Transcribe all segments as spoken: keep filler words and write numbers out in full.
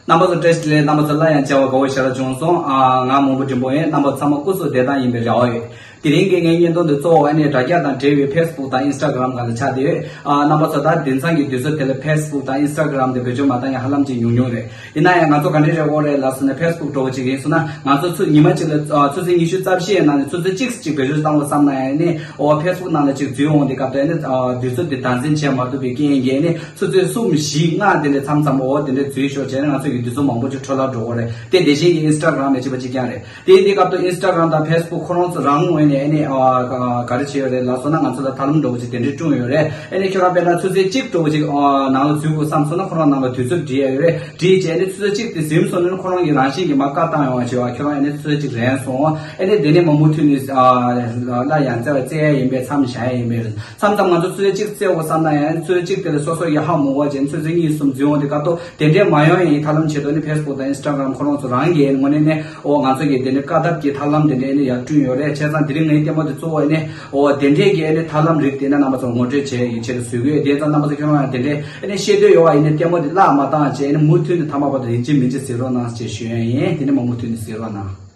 རྣམ་པ་ཚོ་བཀྲ་ཤིས་བདེ་ལེགས། རྣམ་པ་ཚོ་སླར་ཡང་མཇལ་བར་དགའ་བོ་ཞེ་དྲག་བྱུང་སོང་། ཨ། ང་མོན་གྷོ་འབྲིང་པོ་ཡིན། རྣམ་པ་ཚང་མ་སྐུ་གཟུགས་བདེ་ཐང་ཡིན་པའི་རེ་བ་ཡོད། དེ་རིང་གི་ངའི་བརྙན་ཐུང་འདི་གཙོ་བོ་ཨ་ནི་དྲ་རྒྱ་དང་འབྲེལ་བའི་ཕེ་སི་བུག་དང་ཨིན་སི་ཊ་གྷ་རམ་སྒང་ལ་ཆགས་བསྡད་ཡོད། ཨ། རྣམ་པ་ཚོ་ད་དེང་སང་གི་དུས་ཚོད་དེ་ལ་ཕེ་སི་བུག་དང་ཨིན་སི་ཊ་གྷ་རམ་དེ་བེད་སྤྱོད་མ་བཏང་མཁན་ཧ་ལམ་ཅིག་ཉུང་ཉུང་རེད། ཡིན་ན་ཡང་ང་ཚོ་ག་འདྲ་རེད་གོ་རེད་ལབ་སོང་ན། ཕེ་སི་བུག་འདྲ་བོ་ཅིག་ཡིན་སོང་ན། ང་ཚོ་ཆུ་ཉི་མ་གཅིག་ལ་ཨ། ཆུ་ཚོད་ཉི་ཤུ་རྩ་བཞི་ཡི་ནང་ནས་ཆུ་ཚོད་གཅིག་ཅིག་བེད་སྤྱོད་བཏང་དགོས་བསམ་ན་ཡང་ནི། འོ། ཕེ་སི་བུག་ནང་ལ་ཅིག་འཛུལ་འོང་དུས་སྐབས་དེ་ནི། ཨ། དུས་ཚོད་དེ་དམ་འཛིན་བྱས་མ་ཐུབ་པའི་རྐྱེན་གྱིས་ནི། ཆུ་ཚོད་གསུམ་བཞི་ལྔ་དེ་འདྲ་མཚམས་མཚམས། འོ། དེ་འདྲ་འཛུལ་ཤོར་བྱས་ནས་ང་ཚོ་གི་དུས་ཚོད་མང་པོ་ཅིག་འཕྲོ་བརླག་འགྲོ་གི་རེད། དེ་དེ་བཞིན་གྱི་ཨིན་སི་ཊ་གྷ་རམ་ཡང་གཅིག་པ་གཅིག་རྐྱང་རེད། དེ་ཡིན་དུས་སྐབས་དུ་ཨིན་སི་ཊ་གྷ་རམ་དང་ཕེ་སི་བུག་ཁོ་རང་ཚོ་རང་ངོས་ནས་ཨ་ནི། ཨ། ག་རེ་བྱས་ཡོད་རེད་ལབ་སོང་ན། ང་ཚོ་ལ་ཐབས་ལམ་འདྲ་བོ་ཅིག་དེ་འདྲ་བསྐྲུན་ཡོད་རེད། ཨ་ནི་ཁྱོད་རང་དཔེར་ན་ཆུ་ཚོད་གཅིག་འདྲ་བོ་ཅིག་ཨ། ནང་ལ་འཛུལ་དགོས་བསམ་སོང་ན། ཁོ་རང་ནང་ལ་དུས་ཚོད་བྲིས་ཡ་ཡོད་རེད། བྲིས་བྱས་ནས་ཆུ་ཚོད་གཅིག་དེ་ཟིན་སོང་ན་ཁོ་རང་གི་རང་བཞིན་གྱིས་མར་ཀ་བཏང་ཡོང་བ་བྱས་པ། ཁྱོད་རང་ཨ་ནི་ཆུ་ཚོད་གཅིག་རན་སོང་། ཨ་ནི་དེ་ནས་མ་མུ་མཐུད་ནས། ཨ། སླར་ཡང་བཙལ་བ་བཙལ་ཡ་ཡིན་པས། མཚམས་བཞག་ཡ་ཡིན་པས། མཚམས་མཚམས་ང་ཚོ་ཆུ་ཚོད་གཅིག་བཙལ་དགོས་བསམ་ན་ཡང་། ཆུ་ཚོད་གཅིག་དེ་ལ་སོ་སོ་ཡ་ཧ་མ་གོ་བ་བྱས་ནས་ཆུ་ཚོད་གཉིས་གསུམ་འཛུལ་འོང་དུས་སྐབས་དུ་དེ་འདྲས་མ་ཡོང་ཡའི་ཐབས་ལམ་ཆེད་དུ་ནི་ཕེ་སི་བུག་དང་ཨིན་སི་ཊ་གྷ་རམ་ཁོ་རང་ཚོ་རང་གི་ངོས་ནས་ནི། འོ། ང་ཚོ་གི་དེ་འདྲའི་བཀག་ཐབས་ཀྱི་ཐབས་ལམ་དེ་འདྲས་ནི་ཡར་བསྐྲུན་ཡོད་རེད། བྱས་ཙང་དེ་རིང་ངའི་ལྟད་མོ་དེ་གཙོ་བོ་ནི། འོ། དེ་འདྲས་ཀྱི་ཨ་ནི་ཐབས་ལམ་རིགས་དེ་ནི་རྣམ་པ་ཚོར་ངོ་སྤྲོད་བྱེད་ཡིན་ཆེད་དུ་བཟོས་ཀྱི་ཡོད། དེ་ཙམ་རྣམ་པ་ཚོ་ཁྱོད་རང་ཡང་དེ་འདྲས་ཨ་ནི་ཤེས་འདོད་ཡོད་པ་ཡིན་ན། ལྟད་མོ་དེ་བརླག་མ་བཏང་བྱས། ཨ་ནི་མུ་མཐུད་ནས་མཐའ་མ་བར་དུ་ཡིན་གཅིག་མིན་གཅིག་གཟིགས་རོགས་གནང་ཞེས་ཞུ་ཡ་ཡིན། དེ་ནི་མ་མུ་མཐུད་ནས་གཟིགས་རོགས་གནང་།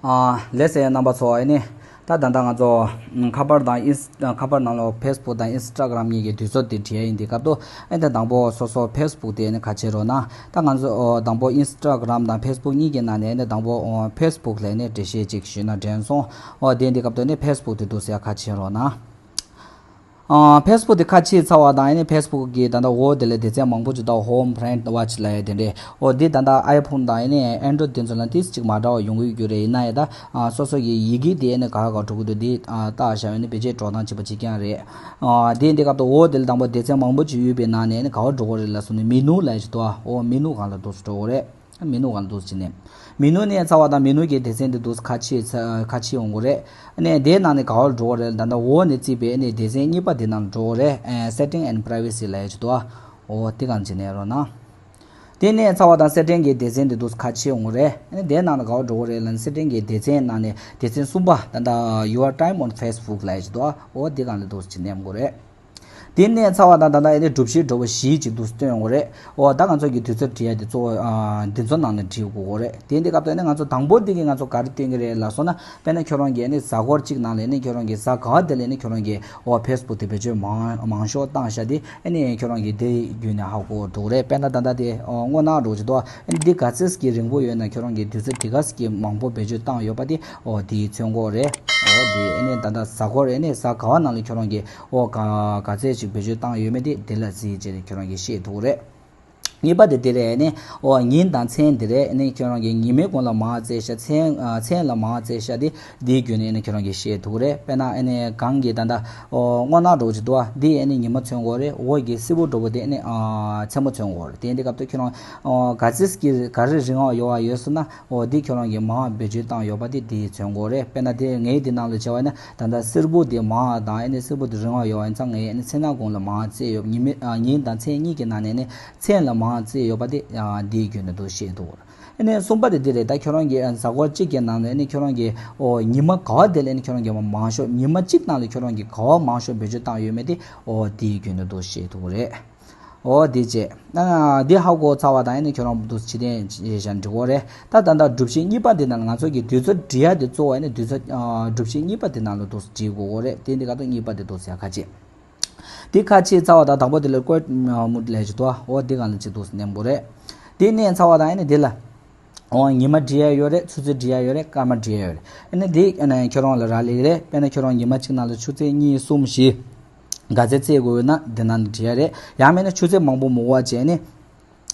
ཨ། ལགས་སོ། རྣམ་པ་ཚོ། ཨ་ནི་ད་ད་ལྟ་ང་ཚོ་ཁ་པར་དང་ཨིན། ཁ་པར་ནང་ལོགས་ཕེ་སི་བུག་དང་ཨིན་སི་ཊ་གྷ་རམ་གཉིས་ཀྱི་དུས་ཚོད་དེ་བྲིས་ཡ་ཡིན་དུས་སྐབས་དུ། ཨ་ནི་ད་དང་པོ་སོ་སོ་ཕེ་སི་བུག་དེ་ཨ་ནི་ཁ་ཕྱེ་རོགས་གནང་། ད་ང་ཚོ། ཨོ། དང་པོ་ཨིན་སི་ཊ་གྷ་རམ་དང་ཕེ་སི་བུག་གཉིས་ཀྱི་ནང་ནས་ཨ་ནི་དང་པོ། ཨོ། ཕེ་སི་བུག་ལ་ཨ་ནི་འགྲེལ་བཤད་ཅིག་ཞུས་ན་དྲན་སོང་། ཨོ། དེ་ཡིན་དུས་སྐབས་དུ་ཨ་ནི་ཕེ་སི་བུག་དེ་འདུག་སེ་ཁ་ཕྱེ་རོགས་གནང་། ཨ། ཕེ་སི་བུག་དེ་ཁ་ཕྱེ་ཚར་བ་དང་། ཨ་ནི་ཕེ་སི་བུག་གི་ད་ལྟ་འོག་དེ་ལ་སྡེ་ཚན་མང་པོ་ཅིག་འདུག་ཧོམ། ཕྲེན་ཌི། ཝ་ཆི་ལབ་ཡ་དེ་འདྲས། འོ། འདི་ད་ལྟ་ཨའི་ཕོན་དང་ཨ་ནི་ཨན་ཌོ་རོ་ཌི་དེ་ཚོ་ལ་ཏོག་ཙམ་ཅིག་མ་འདྲ་བ་ཡོང་གི་ཡོད་རེད། ཡིན་ན་ཡང་ད། ཨ། སོ་སོ་གི་ཡི་གེ་དེ་ཨ་ནི་ག་བ་ག་བ་འགྲོ་གི་འདུག་འདི། ཨ། བལྟས་བཞག་ཡོད་ན་ཕལ་ཆེར་འགྲོ་སྟངས་གཅིག་པ་གཅིག་རྐྱང་རེད། ཨ། དེ་ཡིན་དུས་སྐབས་དུ་འོག་དེ་ལ་དང་པོ་སྡེ་ཚན་མང་པོ་ཅིག་ཡོད་པའི་ནང་ནས་ཨ་ནི་ག་བ་འགྲོ་གི་རེད་ལབ་སོང་ན། མེ་ནུ་ལབ་ཡ་ཅིག་འདུག་འོ། མེ་ནུ་སྒང་ལ་འདུག་སེ་འགྲོ་གི་རེད། མེ་ནུ་སྒང་ལ་འདུག་སེ་བྱས་ནས། མེ་ནུ་ནས་ཚར་བ་དང་མེ་ནུ་གི་སྡེ་ཚན་དེ་འདུག་སེ་ཁ་ཕྱེ་ཚ། ཁ་ཕྱེ་ཡོང་གི་རེད། ཨ་ནི་དེའི་ནང་ནས་ག་བ་འགྲོ་གི་རེད་ལབ་ན། ད་འོག་ནས་བརྩིས་པའི་ཨ་ནི་སྡེ་ཚན་གཉིས་པ་དེ་ནང་ལ་འགྲོ་གི་རེད། ཨ། སེ་ཊིང་ཨེན་ཌི་པ་རའི་ཝེ་སི་ལབ་ཡ་ཅིག་འདུག་འོ། དེ་སྒང་ལ་བྱས་ནས་རོགས་གནང་། དེ་ནས་ཚར་བ་དང་སེ་ཊིང་གི་སྡེ་ཚན་དེ་འདུག་སེ་ཁ་ཕྱེ་ཡོང་གི་རེད། ཨ་ནི་དེའི་ནང་ལ་ག་བ་འགྲོ་གི་རེད་ལབ་ན། སེ་ཊིང་གི་སྡེ་ཚན་ནང་ནས་སྡེ་ཚན་གསུམ་པ། ད་ལྟ་Your time on Facebook ལབ་ཡ་ཅིག་འདུག་འོ། དེ་སྒང་ལ་འདུག་སེ་བྱས་ནས་ཡོང་གི་རེད། དེ་ནས་ཚར་བ་དང་ད་ལྟ་ཨ་ནི་སྒྲུབ་བྱེད་འདྲ་བོ་བཞི་ཅིག་འདུག་སེ་བཏོན་ཡོང་གི་རེད། འོ། ད་ང་ཚོ་གི་དུས་ཚོད་བྲིས་ཡ་དེ་གཙོ་བོ། ཨ། འདི་ཚོ་ནང་ནས་བྲིས་དགོས་ཀྱི་རེད། དེ་ཡིན་དུས་སྐབས་དུ་ཨ་ནི་ང་ཚོ་དང་པོ་འདི་གི་ང་ཚོ་ག་རེ་སྟོན་གྱི་རེད་ལབ་སོང་ན། དཔེར་ན་ཁྱོད་རང་གིས་ཨ་ནི་གཟའ་འཁོར་གཅིག་ནང་ལ་ཨ་ནི་ཁྱོད་རང་གིས་གཟའ་ག་བ་དེ་ལ་ཨ་ནི་ཁྱོད་རང་གིས། འོ། ཕེ་སི་བུག་དེ་བེད་སྤྱོད་མང་མང་ཤོས་བཏང་བཞག་དེ། ཨ་ནི་ཁྱོད་རང་གིས་དེ་བརྒྱུད་ནས་ཧ་གོ་འགྲོ་གི་རེད། དཔེར་ན་ད་ལྟ་དེ། འོ། སྔོ་ནག་འདྲ་བོ་ཅིག་འདུག་ཨ་ནི་འདི་ག་ཚོད་ཀྱི་རིང་པོ་ཡོད་ན་ཁྱོད་རང་གིས་དུས་ཚོད་དེ་ག་ཙམ་གྱི་མང་པོ་བེད་སྤྱོད་བཏང་ཡོད་པ་དེ། འོ། དེ་མཚོན་གྱི་རེད། འོ། དེ་ཨ་ནི་ད་ལྟ་གཟའ་འཁོར། ཨ་ནི་གཟའ་ག་བ་ནང་ལ་ཁྱོད་རང་གིས། འོ། ག་ག་ཚོད་ཅིག་བེད་སྤྱོད་བཏང་ཡོད་མེད་དེ་དེ་ལ་གཟིགས་བྱས་ནས་ཁྱོད་རང་གིས་ཤེས་ཐུབ་ཀྱི་རེད། གཉིས་པ་དེ་དེ་རེད། ཨ་ནི། འོ། ཉིན་དང་མཚན་དེ་རེད། ཨ་ནི་ཁྱོད་རང་གིས་ཉི་མའི་གུང་ལ་མར་བཙལ་བཞག་མཚན། ཨ། མཚན་ལ་མར་བཙལ་བཞག་དེ། དེའི་བརྒྱུད་ནས་ཨ་ནི་ཁྱོད་རང་གིས་ཤེས་ཐུབ་ཀྱི་རེད། དཔེར་ན་ཨ་ནི་གང་གི་ད་ལྟ། འོ། སྔོ་ནག་འདྲ་བོ་ཅིག་འདུག་ཨ། འདི་ཨ་ནི་ཉི་མ་མཚོན་གྱི་རེད། འོག་གི་སེར་པོ་འདྲ་བོ་དེ་ཨ་ནི། ཨ། མཚན་མོ་མཚོན་གྱི་རེད། དེ་ཡིན་དུས་སྐབས་དུ་ཁྱོད་རང་། འོ། ག་ཚོད་ཀྱི་ག་རེ་རིང་བ་ཡོད་པ་ཡོད་སོང་ན། འོ། འདི་ཁྱོད་རང་གིས་མར་བེད་སྤྱོད་བཏང་ཡོད་པ་དེ་དེ་མཚོན་གྱི་རེད། དཔེར་ན་དེ་ངའི་དེ་ནང་ལ་བྱས་པ་ཡིན་ན། ད་ལྟ་སེར་པོ་དེ་མར་དང་། ཨ་ནི་སེར་པོ་དེ་རིང་བ་ཡོད་པ་ཡིན་ཙང་། ངས་ཨ་ནི་མཚན་ནག་གུང་ལ་མར་བཙལ་ཡོད། ཉི་མའི། ཨ། ཉིན་དང་མཚན་གཉིས་ཀྱི་ནང་ནས་ནི་མཚན་ལ་མར་བཙལ་ཡོད་པ་དེ། ཨ། དེའི་བརྒྱུད་ནས་འདུག་ཤེས་ཐུབ་ཀྱི་རེད། ཨ་ནི་གསུམ་པ་དེ་འདི་རེད། ད་ཁྱོད་རང་གིས། ཨ། གཟའ་འཁོར་གཅིག་གི་ནང་ནས་ནི་ཁྱོད་རང་གིས། འོ། ཉི་མ་ག་བ་དེ་ལ་ནི་ཁྱོད་རང་གིས་མང་ཤོས། ཉི་མ་གཅིག་ནང་ལ་ཁྱོད་རང་གིས་ག་བ་མང་ཤོས་བེད་སྤྱོད་བཏང་ཡོད་མེད་དེ། འོ། དེའི་བརྒྱུད་ནས་འདུག་ཤེས་ཐུབ་ཀྱི་རེད། འོ། དེ་བྱས། ཨ། འདི་ཧ་གོ་ཚར་བ་དང་། ཨ་ནི་ཁྱོད་རང་འདུག་ཕྱི་དོན་ཞིག་འགྲིག་གི་རེད། ད་ད་ལྟ་སྒྲུབ་བྱེད་གཉིས་པ་འདི་ནང་ང་ཚོ་གི་དུས་ཚོད་འབྲི་ཡ་དེ་གཙོ་བོ། ཨ་ནི་དུས་ཚོད། ཨ། སྒྲུབ་བྱེད་གཉིས་པ་འདི་ནང་ལ་འདུག་འབྲི་དགོས་ཀྱི་རེད། དེ་འདི་ག་དུས་གཉིས་པ་འདི་འདུག་ཡ་ཁ་ཕྱེ། འདི་ཁ་ཕྱེ་ཚར་བ་དང་དང་པོ་དེ་ལ་ཀོད་མུད་ལབ་ཀྱི་འདུག་འོ། འདི་སྒང་ལ་ཅིག་འདུག་མནན་དགོས་རེད། འདི་མནན་ཚར་བ་དང་། ཨ་ནི་འདི་ལ། འོ། ཉི་མ་འབྲི་ཡ་ཡོད་རེད། ཆུ་ཚོད་འབྲི་ཡ་ཡོད་རེད། སྐར་མ་འབྲི་ཡ་ཡོད་རེད། ཨ་ནི་འདི་ཨ་ནི་ཁྱོད་རང་ལ་རག་ལས་ཀྱི་རེད། དཔེར་ན་ཁྱོད་རང་ཉི་མ་གཅིག་ནང་ལ་ཆུ་ཚོད་གཉིས། གསུམ། བཞི། ག་ཚོད་བཙལ་དགོས་ཡོད་ན་དེ་ནང་ནས་འབྲི་ཡ་རེད། ཡང་མིན་ན་ཆུ་ཚོད་མང་པོ་མི་དགོས་པ་བྱས་ནས།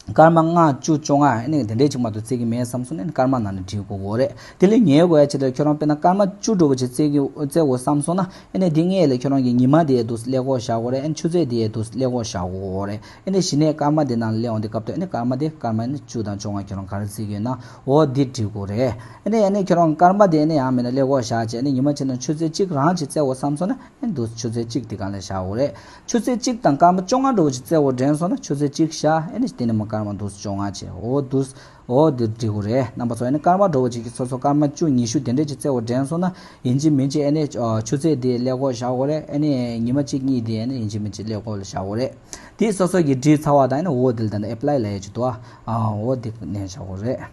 སྐར་མ་ལྔ། བཅུ། བཅོ་ལྔ། ཨ་ནི་དེ་འདྲས་ཅིག་མ་གཏོགས་བཙལ་གྱི་མེད་བསམ་སོང་ན། ཨ་ནི་སྐར་མ་ནང་ནས་འབྲི་དགོས་ཀྱི་རེད། དེ་ལས་ཉེ་བའི་ཆེད་དུ་ཁྱོད་རང་དཔེར་ན་སྐར་མ་བཅུ་འདྲ་བོ་ཅིག་བཙལ་གྱི། བཙལ་དགོས་བསམ་སོང་ན། ཨ་ནི་དེ་སྔོན་ལ་ཁྱོད་རང་གིས་ཉི་མ་དེ་འདུག་སླེབས་དགོས་བཞག་དགོས་རེད། ཨ་ནི་ཆུ་ཚོད་དེ་འདུག་སླེབས་དགོས་བཞག་དགོས་རེད། ཨ་ནི་གཞི་ནས་སྐར་མ་དེ་ནང་སླེབས་འོང་དུས་སྐབས་དུ། ཨ་ནི་སྐར་མ་དེ། སྐར་མ་ནི་བཅུ་དང་བཅོ་ལྔ་ཁྱོད་རང་ག་རེ་བཙལ་གྱི་ཡོད་ན། འོ། འདི་འབྲི་དགོས་རེད། ཨ་ནི་ཨ་ནི་ཁྱོད་རང་སྐར་མ་དེ་ནི་ཡང་མིན་ན་སླེབས་དགོས་བཞག་བྱས། ཨ་ནི་ཉི་མ་གཅིག་ནང་ཆུ་ཚོད་གཅིག་རང་ཅིག་བཙལ་དགོས་བསམ་སོང་ན། ཨ་ནི་འདུག་ཆུ་ཚོད་གཅིག་དེ་སྒང་ལ་བཞག་དགོས་རེད། ཆུ་ཚོད་གཅིག་དང་སྐར་མ་བཅོ་ལྔ་འདྲ་བོ་ཅིག་བཙལ་དགོས་དྲན་སོང་ན། ཆུ་ཚོད་གཅིག་བཞག་ཨ་ནི་དེ་ནས་མར་ སྐར་མ་འདུག་བཅོ་ལྔ་བྱས། འོ་འདུག་འོ་འདི་འབྲི་དགོས་རེད། རྣམ་པ་ཚོ་ཨ་ནི་སྐར་མ་འགྲོ་བ་ཅིག་གི་སོ་སོ་སྐར་མ་བཅུ་ཉི་ཤུ་དེ་འདྲས་ཅིག་བཙལ་བ་དྲན་སོང་ན་ཡིན་གཅིག་མིན་གཅིག་ཨ་ནི་ཆུ་ཚོད་འདི་ཀླད་ཀོར་བཞག་དགོས་རེད། ཨ་ནི་ཉི་མ་གཅིག་གཉིས་དེ་ཨ་ནི་ཡིན་གཅིག་མིན་གཅིག་ཀླད་ཀོར་ལ་བཞག་དགོས་རེད། དེ་སོ་སོ་གི་བྲིས་ཚར་བ་དང་ཨ་ནི་འོ་འདི་ལ་ད་ནི་ཨེབ་ལའི་ལབ་ཡ་ཅིག་འདུག་ཨ་འོ་འདི་ནས་བཞག་དགོས་རེད།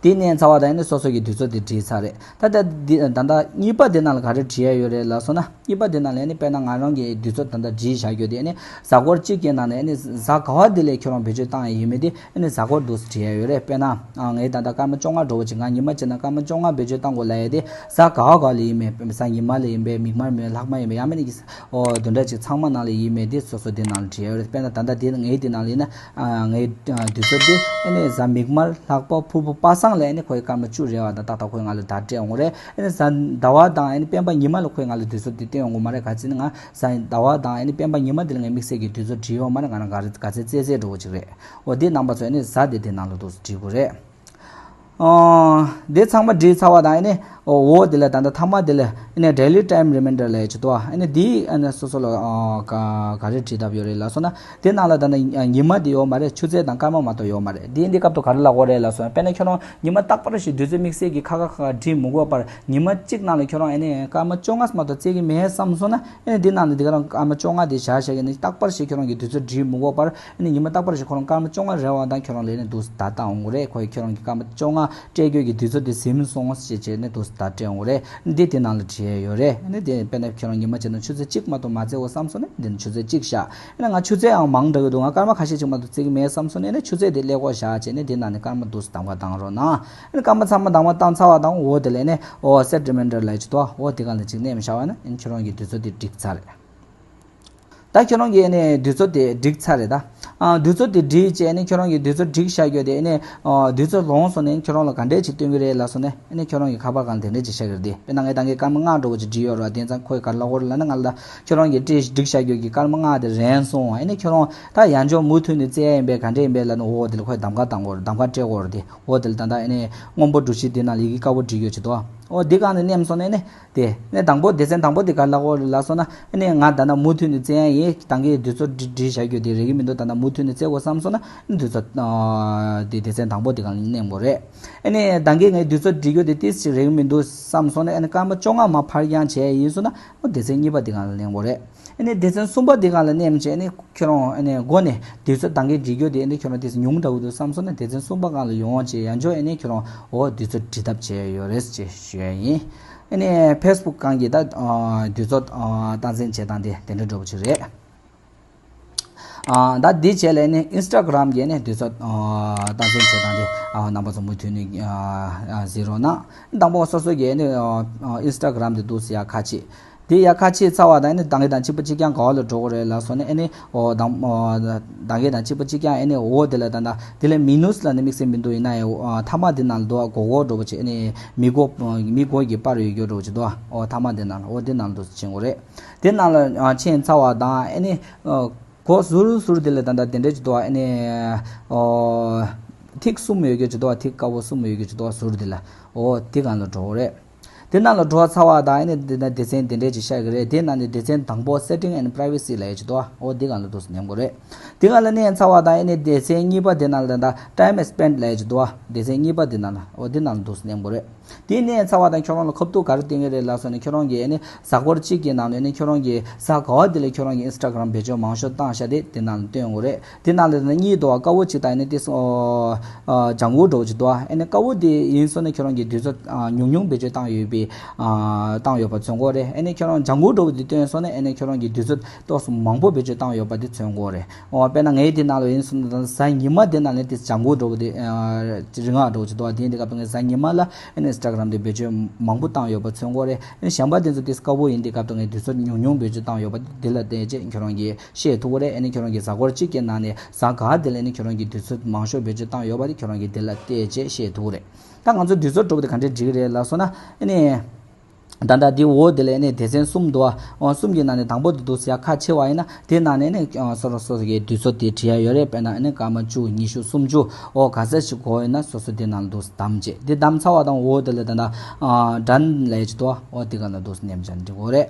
དེ་ནས་ཚར་བ་དང་ཨ་ནི་སོ་སོ་གི་དུས་ཚོད་དེ་བྲིས་ཚར་རེད། ད་ལྟ་འདི་ད་ལྟ་གཉིས་པ་དེ་ནང་ལ་ག་རེ་བྲིས་ཡ་ཡོད་རེད་ལབ་སོང་ན། གཉིས་པ་དེ་ནང་ལ་ཨ་ནི་དཔེར་ན་ང་རང་གི་དུས་ཚོད་ད་ལྟ་བྲིས་བཞག་རྒྱུ་དེ་ཨ་ནི་གཟའ་འཁོར་གཅིག་གི་ནང་ནས་ཨ་ནི་གཟའ་ག་བ་དེ་ལ་ཁྱོད་རང་བེད་སྤྱོད་བཏང་ཡ་ཡིན་མིན་དེ་ཨ་ནི་གཟའ་འཁོར་འདུག་སེ་བྲིས་ཡ་ཡོད་རེད། དཔེར་ན་ངས་ད་ལྟ་སྐར་མ་བཅོ་ལྔ་འགྲོ་བ་ཅིག་ང་ཉི་མ་གཅིག་ནང་སྐར་མ་བཅོ་ལྔ་བེད་སྤྱོད་བཏང་དགོས་ལབ་ཡ་དེ་གཟའ་ག་བ་ག་ལ་ཡིན་མིན། གཟའ་ཉི་མ་ལ་ཡིན་པས། མིག་དམར་མིན། ལྷག་མ་ཡིན་པས། ཡང་མིན་ནི་ཨོ་དེ་འདྲ་ཅིག་ཚང་མ་ནང་ལ་ཡིན་མིན་དེ་སོ་སོ་དེ་ནང་ལ་བྲིས་ཡོད་རེད། དཔེར་ན་ད་ལྟ་དེ་ངའི་དེ་ནང་ལ་ཡིན་ན་ཨ་ངའི་ཨ་དུས་ཚོད་དེ་ཨ་ནི་གཟའ་མིག་དམར་ལྷག་པ་ཕུར་བུ་པ་སངས་ལ་ཨ་ནི་ཁོའི་སྐར་མ་བཅུ་རེད་བ་དང་ཏག་ཏག་ཁོས་ང་ལ་བརྡ་སྤྲད་ཡོང་གི་རེད། ཨ་ནི་གཟའ་ཟླ་བ་དང་ཨ་ནི་སྤེན་པ་ཉི་མ་ལ་ཁོས་ང་ལ་དུས་ཚོད་དེ་སྟོན་ཡོང་གི་མ་རེད། ག་ཅི་ནི་ང་གཟའ་ཟླ་བ་དང་ཨ་ནི་སྤེན་པ་ཉི་མ་དེ་ལ་ངས་དམིགས་བསལ་གྱི་དུས་ཚོད་བྲིས་ཡོད་མ་རེད། ང་རང་ག་རེ་ག་ཚད་བཙལ་བཙལ་འགྲོ་བ་ཅིག་རེད། འོ་དེ་རྣམ་པ་ཚོ་ཨ་ནི་གཟའ་དེ་དེ་ནང་ལ་འདུག་སེ་བྲིས་དགོས་རེད། ཨོ། འདི་ཚང་མ་བྲིས་ཚར་བ་དང་ཨ་ནི་འོ་འོ་དེ་ལ་ད་ལྟ་ཐ་མ་དེ་ལ་ཨ་ནི་daily time remainder ལབ་ཡ་ཅིག་འདུག་ཨ་ནི་འདི་ཨ་ནི་སོ་སོ་ལ་ཨ་ག་ག་རེ་བྲིས་བཏབ་ཡོད་རེད་ལབ་སོང་ན། དེ་ནང་ལ་ད་ལྟ་ཉི་མ་དེ་ཡོད་མ་རེད། ཆུ་ཚོད་དང་སྐར་མ་མ་གཏོགས་ཡོད་མ་རེད། འདི་འདི་སྐབས་ཐོག་ག་རེ་ལབ་དགོས་རེད་ལབ་སོང་ན། དཔེར་ན་ཁྱོད་རང་ཉི་མ་རྟག་པར་ཞིག་དུས་ཚོད་དམིགས་བསལ་གྱི་ཁ་ཁ་ཁ་ཁ་བྲིས་མི་དགོས་པར་ཉི་མ་གཅིག་ནང་ལ་ཁྱོད་རང་ཨ་ནི་སྐར་མ་བཅོ་ལྔ་མ་གཏོགས་བཙལ་གྱི་མེད་བསམ་སོང་ན། ཨ་ནི་འདི་ནང་ལ་འདི་ག་རང་སྐར་མ་བཅོ་ལྔ་དེ་བཞག་བཞག་གི་ནི་རྟག་པར་ཞིག་ཁྱོད་རང་གི་དུས་ཚོད་བྲིས་མི་དགོས་པར། ཨ་ནི་ཉི་མ་རྟག་པར་ཞིག་ཁོ་རང་སྐར་མ་བཅོ་ལྔ་རེ་བ་དང་ཁྱོད་རང་ལ་ནི་འདུག་སེ་བརྡ་བཏང་འོང་གི་རེད། ཁོས་ཁྱོད་རང་གི་སྐར་མ་བཅོ་ལྔ་སྤྲད་རྒྱུ་གི་དུས་ཚོད་དེ་ཟིན་སོང་ཞེས་བྱས་ནས་འདུག་སེ་བརྡ་སྤྲད་འོང་གི་རེད། འདི་དེ་ནང་ལ་བྲིས་ཡས་ཡོད་རེད། ཨ་ནི་དེ་དཔེར་ན་ཁྱོད་རང་ཉི་མ་གཅིག་ནང་ཆུ་ཚོད་གཅིག་མ་གཏོགས་མ་བཙལ་བ་བསམ་སོང་ན་འདི་ནི་ཆུ་ཚོད་གཅིག་བཞག་ཨ་ནི་ང་ཆུ་ཚོད་ཡང་མང་དྲགས་ཀྱི་འདུག་ང་སྐར་མ་ཁ་ཤས་ཅིག་མ་གཏོགས་བཙལ་གྱི་མེད་བསམ་སོང་ན་ཨ་ནི་ཆུ་ཚོད་དེ་ཀླད་ཀོར་བཞག་བྱས་ནས་དེ་ནང་ནས་སྐར་མ་འདུག་སེ་གདམ་ག་བཏང་རོགས་གནང་། ཨ་ནི་སྐར་མ་ཚང་མ་གདམ་ག་བཏང་ཚར་བ་དང་འོ་དེ་ལས་ནས་འོ་set remainder ལབ་ཅིག་འདུག་འོ་དེ་ག་ལ་ཅིག་མནན་བཞག་པ་ན་ཨ་ནི་ཁྱོད་རང་གི་དུས་ཚོད་དེ་འགྲིག་ཚར་རེད། ད་ཁྱོད་རང་གིས་ཨ་ནི་དུས་ཚོད་དེ་བསྒྲིགས་ཚར་རེད་ད། ཨ་དུས་ཚོད་དེ་བསྒྲིགས་བྱས་ཨ་ནི་ཁྱོད་རང་གིས་དུས་ཚོད་བསྒྲིགས་བཞག་རྒྱུ་དེ་ཨ་ནི་ཨ་དུས་ཚོད་ལོངས་སོང་ནས་ཁྱོད་རང་ལ་ག་འདྲས་ཅིག་སྟོན་གྱི་རེད་ལབ་སོང་ནས་ཨ་ནི་ཁྱོད་རང་གི་ཁ་པར་སྒང་དེ་འདྲས་ཅིག་ཤར་གྱི་རེད་དེ། དཔེར་ན་ངས་ད་གིན་སྐར་མ་ལྔ་འགྲོ་བ་ཅིག་བྲིས་ཡོད་རེད་བ། དེ་ཙང་ཁོས་ག་རེ་ལབ་ཀྱི་ཡོད་རེད་ལབ་ན། ང་ལ་ཁྱོད་རང་གིས་བྲིས་བསྒྲིགས་བཞག་རྒྱུ་གི་སྐར་མ་ལྔ་དེ་རན་སོང་། ཨ་ནི་ཁྱོད་རང་ད་ཡང་བསྐྱར་མུ་མཐུད་ནས་བཙལ་ཡ་ཡིན་པས་ག་འདྲས་ཡིན་པས་ལབ་ན་འོ་དེ་ལ་ཁོས་གདམ་ག་བཏང་དགོས་རེད། གདམ་ག་སྤྲད་དགོས་རེད་དེ། འོ་དེ་ལ་ད་ལྟ་ཨ་ནི་སྔོན་པོ་འབྲུ་བཞི་དེ་ནང་ལ་ཡི་གེ་དཀར་པོ་བྲིས་ཡོད་ཅིག་འདུག་འོ་འདི་སྒང་ནས་མནན་སོང་ནས་ཨ་ནི། དེ་ནས་དང་པོ་སྡེ་ཚན་དང་པོ་དེ་ག་ལབ་དགོས་རེད་ལབ་སོང་ན། ཨ་ནི་ང་ད་ལྟ་མུ་མཐུད་ནས་བཙལ་ཡ་ཡིན། ད་གིན་དུས་ཚོད་བྲི་བྲིས་བཞག་རྒྱུ་དེ་རེག་གི་མི་འདུག་ད་ལྟ་མུ་མཐུད་ནས་བཙལ་དགོས་བསམ་སོང་ན་ཨ་ནི་དུས་ཚོད་ཨ་དེ་སྡེ་ཚན་དང་པོ་དེ་སྒང་ལ་མནན་དགོས་རེད། ཨ་ནི་ད་གིན་ངས་དུས་ཚོད་བྲི་རྒྱུ་དེ་ཏོག་ཙམ་རེག་གི་མི་འདུག་བསམ་སོང་ན། ཨ་ནི་སྐར་མ་བཅོ་ལྔ་མར་ཕར་འགྱངས་བྱས་ཡིན་སོང་ན་ཨ་སྡེ་ཚན་གཉིས་པ་དེ་སྒང་ལ་མནན་དགོས་རེད། ཨ་ནི་སྡེ་ཚན་གསུམ་པ་དེ་སྒང་ལ་མནན་བྱས་ཨ་ནི། ཁྱོད་རང་ཨ་ནི་མགོ་ནས་དུས་ཚོད་ད་གིན་བྲི་རྒྱུ་དེ་ཨ་ནི་ཁྱོད་རང་དེ་ཉུང་དྲགས་འདུག་བསམ་སོང་ན་སྡེ་ཚན་གསུམ་པ་སྒང་ལ་ཡོང་བྱས་ཡང་བསྐྱར་ཨ་ནི་ཁྱོད་རང་འོ་དུས་ཚོད་འབྲི་ཐབས་བྱས་ཡོད་རེད་ཅེས་ཞུ་ཡ་ཡིན། ཨ་ནི་ཕེ་སི་བུག་སྒང་གི་ད་ཨ་དུས་ཚོད་ཨ་སྟངས་འཛིན་བྱེད་སྟངས་དེ་དེ་འདྲ་འདྲ་པོ་ཅིག་རེད། ཨ་ད་འདི་བྱས་ལ་ཨ་ནི་ཨིན་སི་ཊ་གྷི་རམ་གྱི་ཨ་ནི་དུས་ཚོད་ཨ་སྟངས་འཛིན་བྱེད་སྟངས་དེ་ཨ་རྣམ་པ་ཚོ་མུ་མཐུད་ནས་ཨ་ཨ་གཟིགས་རོགས་གནང་། དང་པོ་སོ་སོ་གི་ཨ་ནི་ཨ་ཨིན་སི་ཊ་གྷི་རམ་དེ་འདུག་སེ་ཡར་ཁ་ཕྱེ། དེ་ཡར་ཁ་ཕྱེ་ཚར་བ་དང་ཨ་ནི་ད་གིན་དང་གཅིག་པ་གཅིག་རྐྱང་ག་པ་ལ་འགྲོ་དགོས་རེད་ལབ་སོང་ན། ཨ་ནི་འོ་དང་ཨོ་ད་གིན་དང་གཅིག་པ་གཅིག་རྐྱང་ཨ་ནི་འོ་དེ་ལ་ད་ད་དེ་ལ་མེ་ནུ་ལབ་ནས་དམིགས་བསལ་མི་འདུག་ཡིན་ན་ཡང་ཨ་མཐའ་མ་དེ་ནང་ལ་འདུག་ག་སྒོར་སྒོར་འདྲ་པོ་ཅིག་ཨ་ནི་མི་སྒོ་མི་སྒོ་གི་པར་ཡོད་རྒྱུ་འདྲ་པོ་ཅིག་འདུག་ག་འོ་མཐའ་མ་དེ་ནང་ལ་འོ་དེ་ནང་ལ་འདུག་སེ་ཕྱིན་དགོས་རེད། དེ་ནང་ལ་ཨ་ཕྱིན་ཚར་བ་དང་ཨ་ནི་ཨོ་སྒོ་ཟུར་ཟུར་དེ་ལ་ད་ད་དེ་འདྲ་ཅིག་འདུག་ག་ཨ་ནི་ཨོ་ཐིག་གསུམ་ཡོད་རྒྱུ་ཅིག་འདུག་ག་ཐིག་དཀར་པོ་གསུམ་ཡོད་རྒྱུ་ཅིག་འདུག་ག་ཟུར་དེ་ལ་འོ་དེ་སྒང་ལ་འགྲོ་དགོས་རེད། དེ་ནང་ལ་འགྲོ་ཚར་བ་དང་ཨ་ནི་དེ་ན་སྡེ་ཚན་དེ་འདྲས་ཅིག་ཤར་གི་རེད། དེ་ནང་ནས་སྡེ་ཚན་དང་པོ་Setting and Privacy ལབ་ཡ་ཅིག་འདུག་ག་འོ་དེ་སྒང་ལ་འདུག་སེ་མནན་དགོས་རེད། དེ་སྒང་ལ་མནན་ཚར་བ་དང་ཨ་ནི་སྡེ་ཚན་གཉིས་པ་དེ་ནང་ལ་ད་Time Spent ལབ་ཡ་ཅིག་འདུག་ག་སྡེ་ཚན་གཉིས་པ་དེ་ནང་ལ་འོ་དེ་ནང་ལ་འདུག་སེ་མནན་དགོས་རེད། དེ་མནན་ཚར་བ་དང་ཁྱོད་རང་ལ་ཁ་ཐུག་ག་རེ་སྟོན་གི་རེད་ལབ་སོང་ན། ཁྱོད་རང་གི་ཨ་ནི་གཟའ་འཁོར་གཅིག་གི་ནང་ནས་ཨ་ནི་ཁྱོད་རང་གི་གཟའ་ག་པ་དེ་ལ་ཁྱོད་རང་གི་Instagram བེད་སྤྱོད་མང་ཤོས་བཏང་བཞག་དེ་དེ་ནང་ལ་སྟོན་དགོས་རེད། དེ་ནང་ལ་ད་གཉིས་འདུག་ག་དཀར་པོ་གཅིག་དང་ཨ་ནི་དེ་སོ་ཨ་ལྗང་གུ་འདྲ་པོ་གཅིག་འདུག་ག་ཨ་ནི་དཀར་པོ་དེ་ཡིན་སོང་ན་ཁྱོད་རང་གི་དུས་ཚོད་ཨ་ཉུང་ཉུང་བེད་སྤྱོད་བཏང་ཡོད་པའི་ཨ་བཏང་ཡོད་པ་མཚོན་གྱི་རེད། ཨ་ནི་ཁྱོད་རང་ལྗང་གུ་འདྲ་པོ་དེ་སྟོན་སོང་ན་ཨ་ནི་ཁྱོད་རང་གི་དུས་ཚོད་ཏོག་ཙམ་མང་པོ་བེད་སྤྱོད་བཏང་ཡོད་པ་དེ་མཚོན་གྱི་རེད། འོ་དཔེར་ན་ངའི་དེ་ནང་ལ་ཡིན་སོང་ན་ད་གཟའ་ཉི་མ་དེ་ནང་ལ་དེ་ལྗང་གུ་འདྲ་པོ་དེ་ཨ་རིང་ང་འདྲ་པོ་གཅིག་འདུག་ག་དེ་ཡིན་དུས་སྐབས་དུ་ངས་གཟའ་ཉི་མ་ལ་ཨ་ནི་Instagram དེ་བེད་སྤྱོད་མང་པོ་བཏང་ཡོད་པ་མཚོན་གྱི་རེད། ཨ་ནི་གཞན་པ་དེ་ཚོ་དེ་དཀར་པོ་ཡིན་དུས་སྐབས་དུ་ངས་དུས་ཚོད་ཉུང་ཉུང་བེད་སྤྱོད་བཏང་ཡོད་པ་དེ་ལ་བལྟས་རྗེས་ཁྱོད་རང་གིས་ཤེས་ཐུབ་ཀྱི་རེད། ཨ་ནི་ཁྱོད་རང་གི་གཟའ་འཁོར་གཅིག་གི་ནང་ནས་གཟའ་ག་དེ་ལ་ནི་ཁྱོད་རང་གིས་དུས་ཚོད་མང་ཤོས་བེད་སྤྱོད་བཏང་ཡོད་པ་དེ་ཁྱོད་རང་གིས་དེ་ལ་བལྟས་རྗེས་ཤེས་ཐུབ་ཀྱི་རེད། ད་ང་ཚོ་དུས་ཚོད་འདྲ་པོ་དེ་ག་འདྲས་སྒྲིག་གི་རེད་ལབ་སོང་ན། ཨ་ནི་ད་ལྟ་དེ་འོ་དེ་ལ་ཨ་ནི་སྡེ་ཚན་གསུམ་འདུག་ག་འོ་གསུམ་གྱི་ནང་ནས་དང་པོ་དེ་འདུག་སེ་ཡར་ཁ་ཕྱེ་བ་ཡིན་ན་དེ་ནང་ནས་ཨ་ནི་སོ་སོ་སོ་སོ་གི་དུས་ཚོད་དེ་བྲིས་ཡ་ཡོད་རེད། དཔེར་ན་ཨ་ནི་སྐར་མ་བཅུ་ཉི་ཤུ་སུམ་ཅུ་འོ་ག་ཚད་ཞིག་དགོས་ཡིན་ན་སོ་སོ་དེ་ནང་ལ་འདུག་སེ་བདམས་རྗེས་དེ་བདམས་ཚར་བ་དང་འོ་དེ་ལ་ད་ལྟ་ཨ་Done ལབ་ཡ་ཅིག་འདུག་ག་འོ་དེ་ག་ལ་འདུག་སེ་མནན་བྱས་ན་འགྲིག་གི་རེད།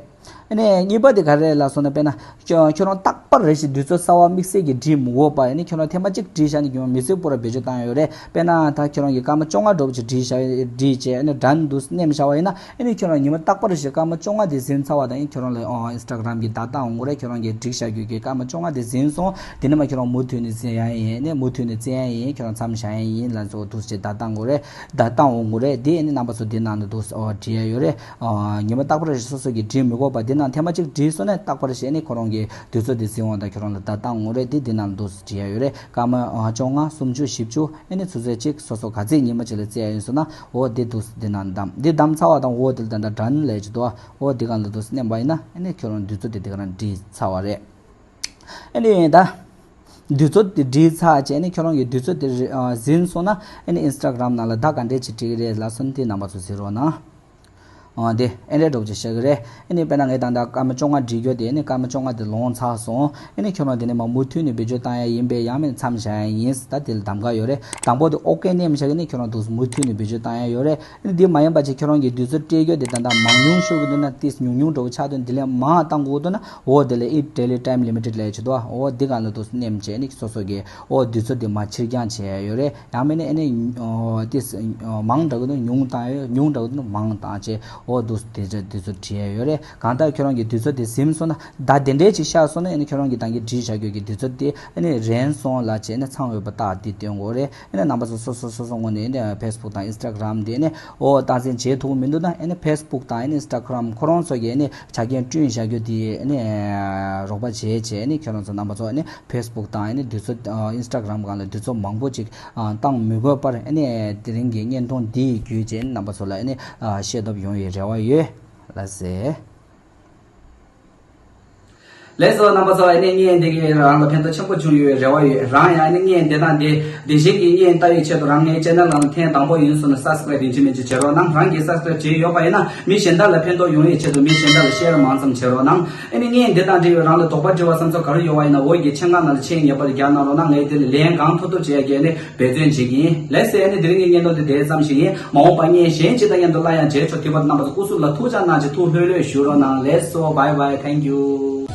ཨ་ནི་གཉིས་པ་དེ་ག་རེ་ལབ་སོང་ན། དཔེར་ན་ཁྱོད་ཁྱོད་རང་རྟག་པར་རེ་ཞིག་དུས་ཚོད་གསར་བ་དམིགས་བསལ་གྱི་སྒྲིག་མི་དགོས་པ། ཨ་ནི་ཁྱོད་རང་ཐེངས་མ་གཅིག་སྒྲིག་བཞག་ནས་ཁྱོད་རང་མི་ཚེ་པུ་ར་བེད་སྤྱོད་བཏང་ཡོད་རེད། དཔེར་ན་ད་ཁྱོད་རང་གི་སྐར་མ་བཅོ་ལྔ་འདྲ་པོ་ཅིག་སྒྲིག་བཞག་སྒྲིག་བྱས། ཨ་ནི་done་འདུག་སེ་མནན་བཞག་པ་ཡིན་ན། ཨ་ནི་ཁྱོད་རང་ཉི་མ་རྟག་པར་རེ་ཞིག་སྐར་མ་བཅོ་ལྔ་དེ་ཟིན་ཚར་བ་དང་། ཨ་ནི་ཁྱོད་རང་ལ་ཨོ་Instagram་གི་བརྡ་བཏང་འོང་གི་རེད། ཁྱོད་རང་གིས་སྒྲིག་བཞག་རྒྱུ་གི་སྐར་མ་བཅོ་ལྔ་དེ་ཟིན་སོང་། དེ་ནས་མ་ཁྱོད་རང་མུ་མཐུད་ནས་བཙལ་ཡ་ཡིན། ཨ་ནི་མུ་མཐུད་ནས་བཙལ་ཡ་ཡིན། ཁྱོད་རང་མཚམས་བཞག་ཡ་ཡིན་ལབ་སོགས་འདུག་སེ་བརྡ་བཏང་དགོས་རེད། བརྡ་བཏང་འོང་གི་རེད། དེ་ཨ་ནི་རྣམ་པ་ཚོ་དེ་ནང་ལ་འདུག་སེ་ཨོ་བྲིས་ཡ་ཡོད་རེད། ཨ་ཉི་མ་རྟག་པར་རེ་ཞིག་སོ་སོ་གིས་སྒྲིག་མི་དགོས་པ། དེ་ནང་ཐེངས་མ་གཅིག་སྒྲིག་སོང་ན་རྟག་པར་རེ་ཞིག་ཨ་ནི་ཁོ་རང་གི་དུས་ཚོད་དེ་ཟིན་འོང་དང་ཁྱོད་རང་ལ་བརྡ་བཏང་འོང་རེད། དེ་དེ་ནང་ལ་འདུག་སེ་བྲིས་ཡ་ཡོད་རེད། སྐར་མ་ཨ་བཅོ་ལྔ། སུམ་ཅུ། བཞི་བཅུ། ཨ་ནི་ཆུ་ཚོད་གཅིག་སོ་སོ་ག་ཚོད་ཉི་མ་གཅིག་ལ་བཙལ་ཡ་ཡིན་སོང་ན། འོ་དེ་འདུག་སེ་དེ་ནང་བདམས། དེ་བདམས་ཚར་བ་དང་འོ་དེ་ལ་ད་ལྟ་done་ལབ་ཀྱི་འདུག་འོ་དེ་སྒང་ལ་འདུག་སེ་མནན་པ་ཡིན་ན། ཨ་ནི་ཁྱོད་རང་དུས་ཚོད་དེ་དེ་ག་རང་སྒྲིག་ཚར་བ་རེད། ཨ་ནི་ད་དུས་ཚོད་དེ་སྒྲིག་ཚར་བྱས་ནས་ཁྱོད་རང་གི་དུས་ཚོད་དེ་རེ་ཨ་ཟིན་སོང་ན། ཨ་ནི་Instagram་ནང་ལ་བརྡ་ག་འདྲས་ཅིག་སྤྲད་ཀྱི་རེད་ལབ་སོང་ན། དེ་རྣམ་པ་ཚོ་གཟིགས་རོགས་གནང་། ཨ་དེ་ཨེ་འདྲས་འདྲ་པོ་ཅིག་ཤར་གྱི་རེད། ཨ་ནི་དཔེར་ན་ངས་ད་ལྟ་སྐར་མ་བཅོ་ལྔ་སྒྲིག་རྒྱུ་དེ། ཨ་ནི་སྐར་མ་བཅོ་ལྔ་དེ་ལོངས་ཚར་སོང་། ཨ་ནི་ཁྱོད་རང་དེ་ནས་མ་མུ་མཐུད་ནས་བེད་སྤྱོད་བཏང་ཡ་ཡིན་པས། ཡང་མིན་མཚམས་བཞག་ཡ་ཡིན། ད་དེ་ལ་གདམ་ག་ཡོད་རེད། དང་པོ་དེ་ཨོ་ཀེ་མནན་བཞག་གི་ནི་ཁྱོད་རང་འདུག་སེ་མུ་མཐུད་ནས་བེད་སྤྱོད་བཏང་ཡ་ཡོད་རེད། ཨ་ནི་དེ་མ་ཡིན་པ་ཅིག་ཁྱོད་རང་གི་དུས་ཚོད་སྤྲད་རྒྱུ་དེ་ད་ལྟ་མང་ཉུང་ཤོར་གྱི་འདུག་ན། ཏིས་ཉུང་ཉུང་འདྲ་པོ་ཆགས་འདུག་དེ་ལས་མང་བཏང་དགོས་འདུག་ན། འོ་དེ་ལ་ཨི་daily time limited་ལབ་ཀྱི་འདུག་འོ་དེ་སྒང་ལ་འདུག་སེ་མནན་བྱས་ནས་སོ་སོ་གི་འོ་དུས་ཚོད་དེ་མར་ཕྱིར་འགྱངས་བྱས་ཡ་ཡོད་རེད། ཡང་མིན་ན་ཨ་ནི་ཨོ་ཏིས་མང་དྲགས་ན་ཉུང་བཏང་ཡ། ཉུང་དྲགས་ན་མང་བཏང་བྱས། འོ་འདུག་སེ་དེ་འདྲ་དུས་ཚོད་བྲིས་ཡ་ཡོད་རེད། གང་ལྟར་ཁྱོད་རང་གི་དུས་ཚོད་དེ་ཟིན་སོང་ན། བརྡ་དེ་འདྲས་ཅིག་ཤར་སོང་ན། ཨ་ནི་ཁྱོད་རང་གི་ད་གིན་སྒྲིག་བཞག་རྒྱུ་གི་དུས་ཚོད་དེ་ཨ་ནི་རན་སོང་ལབ་བྱས་ནས་ཚང་ཡོད་པ་རྟགས་དེ་སྟོན་དགོས་རེད། ཨ་ནི་རྣམ་པ་ཚོ་སོ་སོ་སོ་སོ་ངོས་ནས་ཨ་ནི་Facebook་དང་Instagram་དེ་ཨ་ནི་འོ་སྟངས་འཛིན་བྱེད་ཐུབ་མི་འདུག་ན། ཨ་ནི་Facebook་དང་ཨ་ནི་Instagram་ཁོ་རང་ཚོ་གི་ཨ་ནི་ཆ་རྐྱེན་བསྐྲུན་བཞག་རྒྱུ་དེ་ཨ་ནི་རོགས་པ་བྱེད་བྱས། ཨ་ནི་ཁྱོད་རང་ཚོ་རྣམ་པ་ཚོ་ཨ་ནི་Facebook་དང་ཨ་ནི་དུས་ཚོད་ཨ་Instagram་སྒང་ལ་དུས་ཚོད་མང་པོ་ཅིག་ཨ་བཏང་མི་དགོས་པར། ཨ་ནི་དེ་རིང་གི་བརྙན་ཐུང་འདི་བརྒྱུད་བྱས་ཨ་ནི་རྣམ་པ་ཚོ་ལ་ཨ་ནི་ཨ་ཤེས་ཐོབ་ཡོང་བའི་རེ་བ་ཡོད། ལགས་སེ། ལགས་སོ། རྣམ་པ་ཚོ། ཨ་ནི་བརྙན་འདི་གིས་རང་ལ་ཕན་ཐོགས་ཆེན་པོ་བྱུང་ཡོད་རེ་བ་ཡོད། རང་ཡང་ཨ་ནི་བརྙན་འདི་དང་འདི་འདི་བཞིན་གྱི་བརྙན་ལྟ་བའི་ཆེད་དུ་རང་ངའི་channel་ནང་ལ་ཐེངས་དང་པོ་ཡིན་སོང་ན་subscribe་ཡིན་གཅིག་མིན་གཅིག་བྱེད་རོགས་གནང་། རང་གིས་subscribe་བྱས་ཡོད་པ་ཡིན་ན་མི་གཞན་དག་ལ་ཕན་ཐོགས་ཡོང་བའི་ཆེད་དུ་མི་གཞན་དག་ལ་share་མང་ཙམ་བྱེད་རོགས་གནང་། ཨ་ནི་བརྙན་འདི་དང་འབྲེལ་བའི་རང་ལ་དོགས་པ་དྲི་བ་བསམ་ཚུལ་ག་རེ་ཡོད་པ་ཡིན་ན། འོག་གི་མཆན་ཁང་ནང་ལ་མཆན་ངེས་པར་རྒྱག་གནང་རོགས་གནང་། ངས་དེ་ལ་ལན་གང་ཐུབ་ཐུབ་བྱེད་ཡ་གི་ཨ་ནི་འབད་བརྩོན་བྱེད་ཀྱི་ཡིན། ལགས་སེ། ཨ་ནི་དེ་རིང་གི་བརྙན་ཐུང་དེ་དེ་ཙམ་ཞིག་ཡིན། མ་འོངས་པ་བརྙན་གཞན་ཅིག་དང་མཉམ་དུ་སླར་ཡང་མཇལ་ཆོག་དུས་བར་དུ་རྣམ་པ་ཚོ་སྐུ་གཟུགས་ལ་ཐུགས་ཅག་གནང་བྱས། ཐུགས་ལྷོད་ལྷོད་བཞུགས་རོགས་གནང་། ལགས་སོ། Bye bye. Thank you.